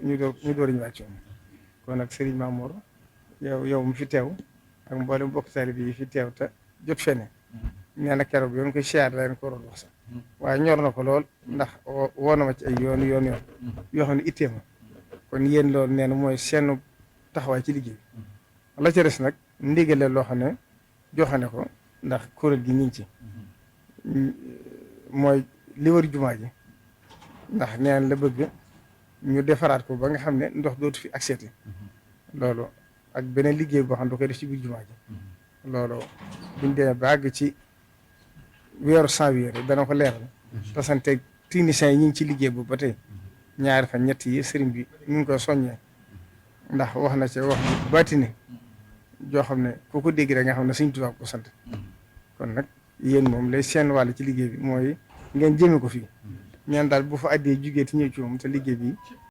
ñu door ñu wàcc kon nag Serigne Mamour yow mu fi teew ak mboolem bokk taalibe bi fi teew te jot fene nee na keroog yoon koy siyaar leen ko waroon wax sax waaye ñor na ko lool ndax woo na ma ci ay yoon yoo xam ne ittee ma kon yéen loolu nee na mooy seen taxawaay ci liggéey bi la ca des nag ndigale loo xam ne joxe ko ndax kuréel gi ñu ngi ci mooy li wër jumaa ji ndax nee na la bëgg ñu defaraat ko ba nga xam ne ndox dootu fi accepté loolu ak beneen liggéey boo xam ne da koy def ci biir jumaa ji loolu buñ demee ba àgg ci weeru janvier dana ko leeral tasante techniciens yi ñu ngi ci liggéey boobu ba tey ñaari fan ñett yi sëriñ bi ñu ngi koy soññee ndax wax na ci wax bu baatine joo xam ne ku ko dégg rek nga xam ne Sëriñ Tuubaa ko sant kon nag yéen moom lay seen wàll ci liggéey bi mooy ngeen jëme ko fii ñaan daal bu fa addee jugee ti ñëw ci moom te liggéey bi